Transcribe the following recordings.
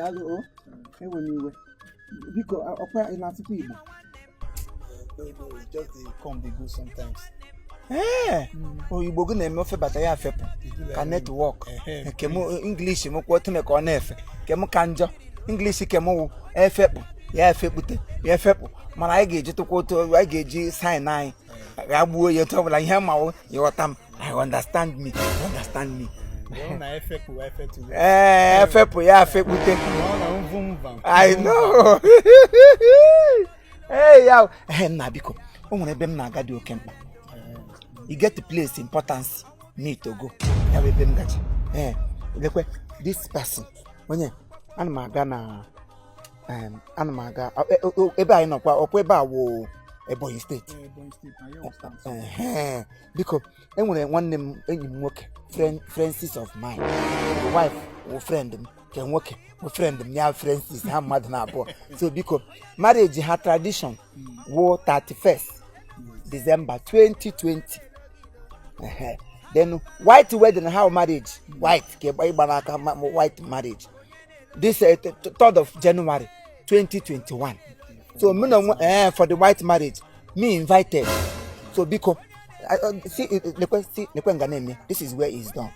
Daalụ o, ewena iwe. Biko, ọkwa ị na-asụkwa Igbo? No, no, e just dey come dey go sometimes. Ee, Igbo gị na-eme ofe bata ya fepụ ka network. Nke m English m kwuo tụme ka ọ na-efe nke m ka njọ. English ke m wụ efepụ ya efekpute ya efepụ, mana anyị ga-eji tụkwa otu anyị ga-eji sign anyị ya gbuo ya otu ọbụla ihe ma wụ ịghọta m. I understand me, you understand me. Ee, efepụ ya efekpute. I know. Ee, ya. Ee, nna, biko, o nwere ebe m na-aga dị oke mkpa. You get the place importance me to go, ya bụ ebe m gaji. Ee, lekwe this person onye ana m aga na ana m aga ebe anyị nọkwa ọkwa ebe a wụ Ebonyi Steeti. Ehe. Biko, enwere nwanne m, enyi m nwoke, friend, Francis of mine. The wife wụ friend m, nke nwoke wụ friend m ya, Francis ha mmadụ na abụọ. So biko, marriage ha tradition wụ 31st December 2020. Ehe. Then white wedding ha wụ marriage white ka ịgba n'aka white marriage this 3rd of January 2021. So mụ na onwe for the white marriage me invited. So biko, see, lekwe, see, lekwe nga na-eme. This is where it's done.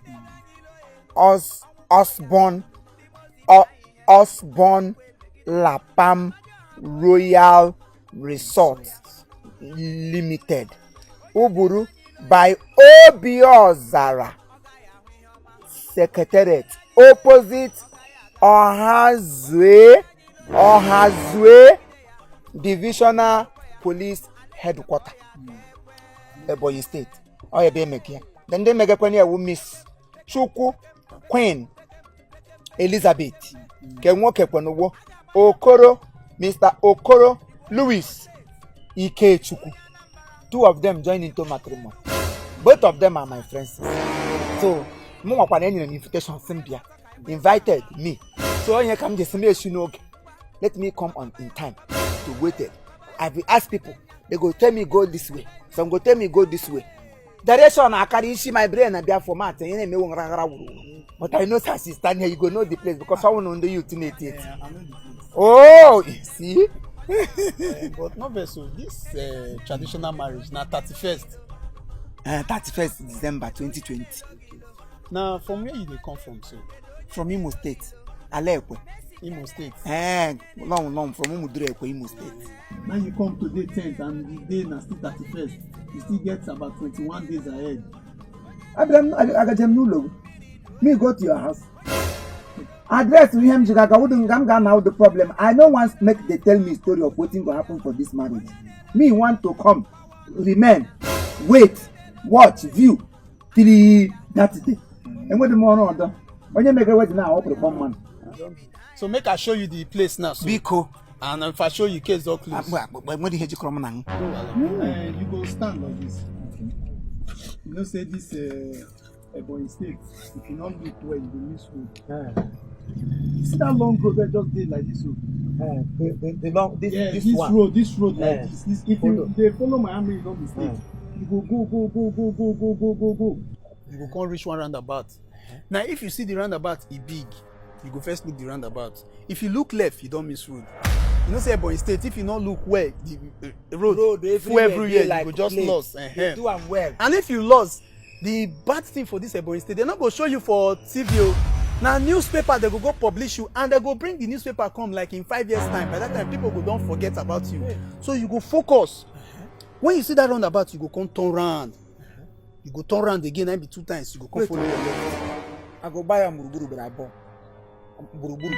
Osborn Osborn Lapam Royal Resort Limited, Uburu by Obiozara Secretariat, opposite Ohazue Divisional Police Headquarter, Ebonyi State. Ọ ebe emege ya. Then ndị megekwana ya wu Miss Chukwu Queen Elizabeth, nke nwoke kwenugbo Okoro, Mr. Okoro Louis Ikechukwu. Two of them join into matrimony. Both of them are my friends. So mụ nwakwana enyere m invitation si m bịa, invited me. So onye ka m ji si m esi n'oge, let me come on in time to waited. I will ask people, they go tell me go this way, some go tell me go this way. Direction akara isi my brain na bịa format ihe na-emewo ngarangara wuruwuru, but I know say as you stand here, you go know the place because ọ wụ ndị youth na-eti eti. I know the place. Oh, you see. But no vex o, this traditional marriage na 31st? 31st December 2020. Na from where you dey come from so? From Imo State, Alaekwe. Imo State? Long long from Umuduru Ekwe, Imo State. Now you come today 10th and the day na still 31st. You still get about 21 days ahead. Abịara m, agaje m n'ụlọ gị, me go to your house. Address ihe m ji ga wudu nga m ga na the problem. I no wan make they tell me story of wetin go happen for this marriage. Me want to come, remain, wait, watch, view till that day. Enweghị m ọrụ ọdọ onye megere wedding na ọkpụrụkpọ mmanụ. So make I show you the place now so. Biko. And if I show you, case don close. Akpụ akpụ enweghị ihe jikọrọ m na m. No wahala. You go stand like this. You know say this Ebonyi State, if you no look well, you go miss road. You see that long road wey just dey like this o? The long this, Yeah, this, this one. Road, this road like this. If Follow. you dey follow my hand, make you no mistake. You go go go go go go go go go go. You go come reach one roundabout. Now if you see the roundabout, e big. You go first look the roundabout. If you look left, you don miss road. You know say Ebonyi State, if you no look well, the road, Road full everywhere everywhere, dey you like go just plate. lost. They do am well. And if you lost, the bad thing for this Ebonyi State, they no go show you for TV o. Na newspaper they go go publish you, and they go bring the newspaper come like in 5 years time. By that time, people go don forget about you. So you go focus. When you see that roundabout, you go come turn round. You go turn round again, na be two times. You go come Wait. Follow your left. I go buy am gburugburu ugboro abụọ, gburugburu.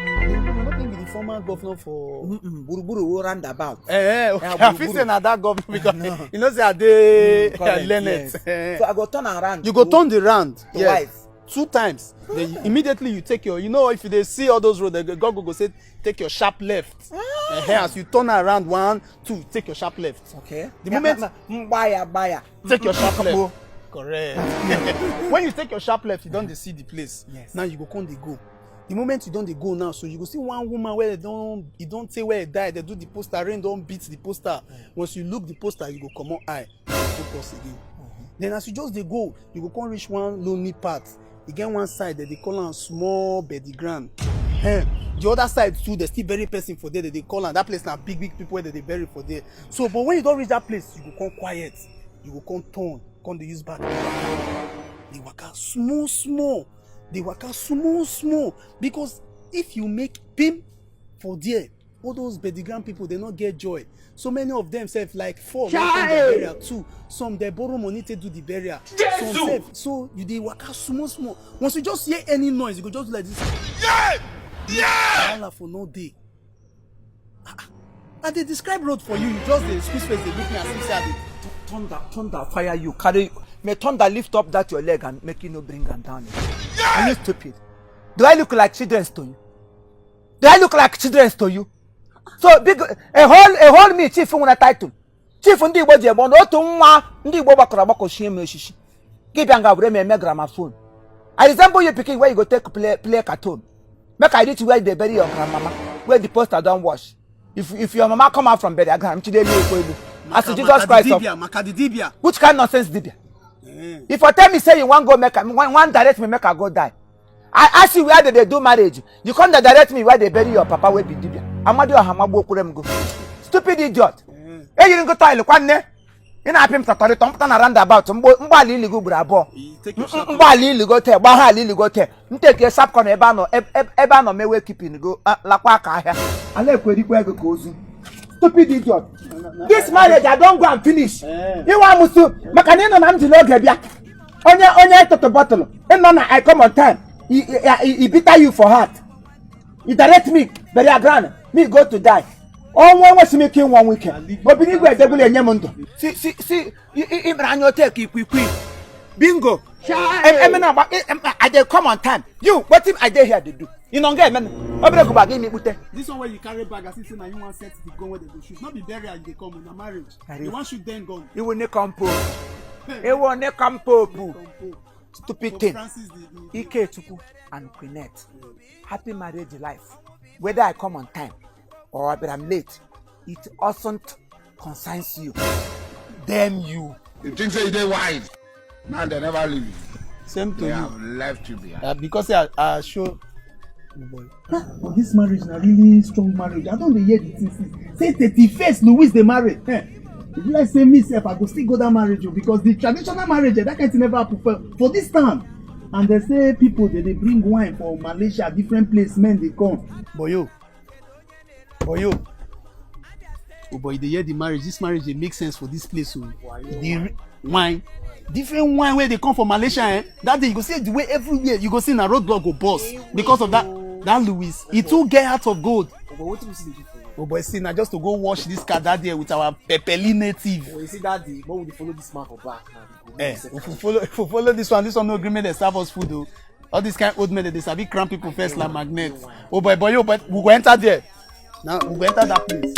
Wetin be the former governor for? Gburugburu wo roundabout. Eh, okay. Yeah, I fit gburugburu. say na that governor because No. you know say I dey Correct, learn yes. it. Eh. So I go turn around. You go turn the round. Twice. Yes, two times. Then immediately you take your, you know, if you dey see all those roads, the Google go say take your sharp left. Ah. As you turn around one, two, take your sharp left. Okay. The moment- Mgba ya gba ya. Take your sharp Mkpọ. left. Correct. When you take your sharp left, you don dey see the place. Yes. Now you go come dey go. The moment you don dey go now, so you go see one woman wey dey don e don tey wey e die. Dey do the poster, rain don beat the poster. Once you look the poster, you go comot eye, focus again. Then as you just dey go, you go come reach one lonely part. E get one side dem dey call am Small Bedi Ground. The other side too, they still bury person for there. They dey call am. That place na big big people wey dem dey bury for there. So but when you don reach that place, you go come quiet. You go come turn, come dey use back. Dey waka small small. Dey waka small small because if you make pim for there, all those bedigram people dey no get joy. So many of them sef, like four wey come the burial, two, some dey borrow money take do the burial, some sef. So you dey waka small small. Once you just hear any noise, you go just do like this. Yeah! Yeah! Wahala for no dey. Ah, ah. I dey describe road for you, you just dey squeeze face dey look me as if say I dey. Thunder, thunder fire you, carry. May thunder lift up that your leg and make you no bring am down. Yeah! Are you stupid? Do I look like children to you? Do I look like children to you? So big a whole me, chief nwere title, chief ndị Igbo ji egbo na otu nwa ndị Igbo gbakọrọ agbakọ shie m eshishi. Gị bịa nga were m eme gramophone. I resemble you pikin wey you go take play play cartoon? Make I reach where you dey bury your grandmama, where the poster don wash. If your mama come out from burial ground, m chide elu ekwu elu as Jesus Christ of Dibia, maka the dibia. Which kind nonsense dibia? Eh. If you tell me say you wan go make I wan direct me make I go die, I ask you where they dey do marriage, you come dey direct me where they bury your papa wey be dibia. Amadi ọha magbuo okwure m go. Stupid idiot. Eyiri nkụta oil kwa nne ị na-apị m tọtọrịtọ mpụta na roundabout mgbaala iligo ugboro abụọ. You take your sharp. Mgbaala iligo te gbagha ala iligo te nteke sharp corner ebe anọ ebe anọ mewe keeping go lakwa aka ahịa ala ekwerikwa ego ka ozu. Stupid idiot. This marriage, I don go am finish. Eh. Ịwa amụsụ maka na ịnọ na m ji n'oge bịa onye onye tụtụ bọtụlụ ịnọ na I come on time, e bitter you for heart. You direct me burial ground, me go to die. Ọnwụ enwesị m ike ịnwụ ọnwụ ike obinigwe edebụla enye m ndụ. Si si si ịmara anya ote ka ikwikwii bingo. Emena agba I dey come on time. You, wetin I dey here dey do? Ị nọ nga emena obere gụba gị imikpute. This one wey you carry bag as if say na you wan set the gun wey dem go shoot. No be burial you dey come o, na marriage. You wan shoot dem gun. Iwu ne compope, iwu ne compope, stupid Pope thing. Francis the Ikechukwu and Queenette, happy marriage life. Whether I come on time or I'm late, it doesn't concerns you. Damn you. You think say you dey wise? Now they never leave you. Same to They you. have left you behind. Because say I show. Oh boy. But this marriage na really strong marriage. I don dey hear the thing since. Say 31st Louis dey marry. Eh. E be like say me sef I go still go that marriage o, because the traditional marriage, that kind thing never happen for this town. And they say people dey bring wine for Malaysia, different place, men dey come. Boyo. Boyo. Oh boy, you dey hear the marriage. This marriage dey make sense for this place o. The wine, different wine wey dey come from Malaysia, eh. That day you go see the way everywhere, you go see na roadblock go burst because of that Louis. E too get heart of gold. But wetin we still dey do for here? Oh boy, see, na just to go wash this car that day with our pepperly native. But you see that day, when we dey follow this man for back now, we go Eh, make if we follow this one no gree make dem serve us food o. All this kind old men dem dey sabi cram people first like magnet. Oh boy, boy, oh boy, we go enter there. Now we go enter that place.